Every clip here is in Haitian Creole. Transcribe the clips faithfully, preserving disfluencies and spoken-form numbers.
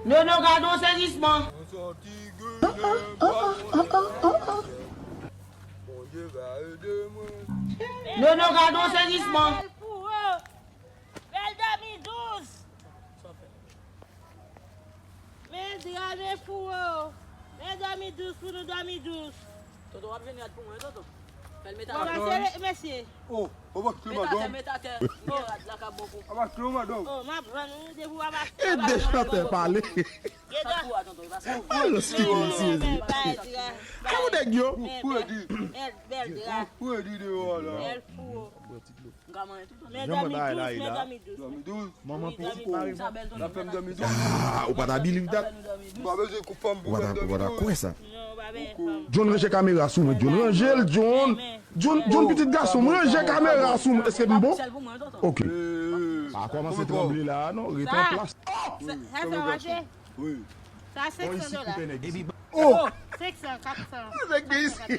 Nono, gade yon sezisman. Nono, gade yon sezisman. Bèl pou ou. Bèl dòmi dous. Men dra, men fouwo. Men dòmi dous pou nou dòmi dous. Tonton, w ap jwenn rad pou mwen, tonton. Fè l met atè. Bon, mesye. Oh, w ap achte, madanm. Met atè, met atè. Bon, rad la ka bon pou. W ap achte, madanm. Oh, m ap vann ou depi w ap achte. E de chantè pale. Gen dwa. Sa tou a, tonton, e pa sa. Alò, si mesye. Bèl dra. Kòman nèg yo? Bèl, bèl, bèl dra. Bèl fouwo. Jan mwen bagay la ye la. Manman pitit mari. Ah, ou pa ta believe that. Ou pa ta, ou pa ta kwè sa. John, ranje kamera sou mwen. John, ranje l, John. John, John, pitit gason m, ranje kamera sou mwen. Èske m bon? Ok. Pa kòmanse tranble la non, ret an plas. Sa, sa, sa mache? Wi. Sa senk san dola. Oh! Senk san, kat san. Nèg de isi.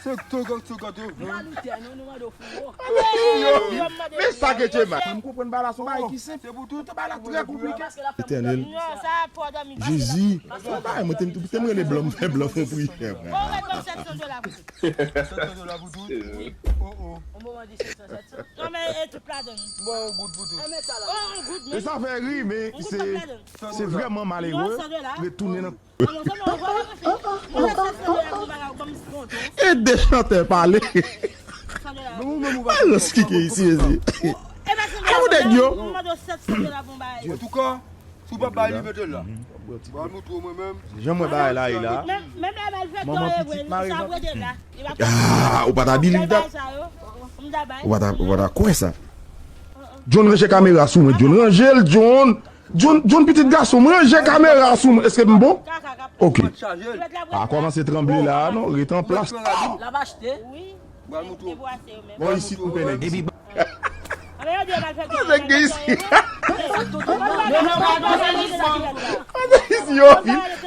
Senk san, kat san. Nou pa lutè, non, nou mande w fouwo. Men sa ke te mal. M konprann bagay la, se yon bagay ki senp. Se pou tout. Bagay la trè konplike. Etènèl. Non, sa pa dòmi. Jezi. Mwen te, te m rele blan, m fè blan fon priyè. Senk san dola pou tout. Senk san dola pou tout? Wi. Oh, oh. Non, men e tout ladan. Bon, yon goud pou tout. E sa fè ri, men se, se vrèman malere retounen nan. E de chantè pale. Alò, ki gen isi, mesye? Kòman nèg yo? Antouka, si w pa bay li, mete l la. Mwen montre w mwen menm. Jan mwen bagay la ye la. Manman pitit mari. Ah, ou pa ta believe that. Ou pa ta, ou pa ta kwè sa. John, ranje kamera sou mwen. John, ranje l, John. John, John, pitit gason m, ranje kamera sou mwen. Èske m bon? Ok. Pa kòmanse tranble la non, ret an plas. L ap achte. Bon, isi, m pè nèg isi. Nèg de isi. Nèg de isi yo.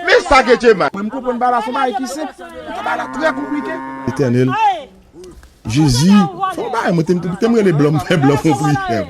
Men sa ke te mal. Mwen, m konprann bagay la, se yon bagay ki senp. Bagay la trè konplike. Etènèl. Jezi. Fò bagay, mwen te m, te m rele blan, m fè blan fon priyè.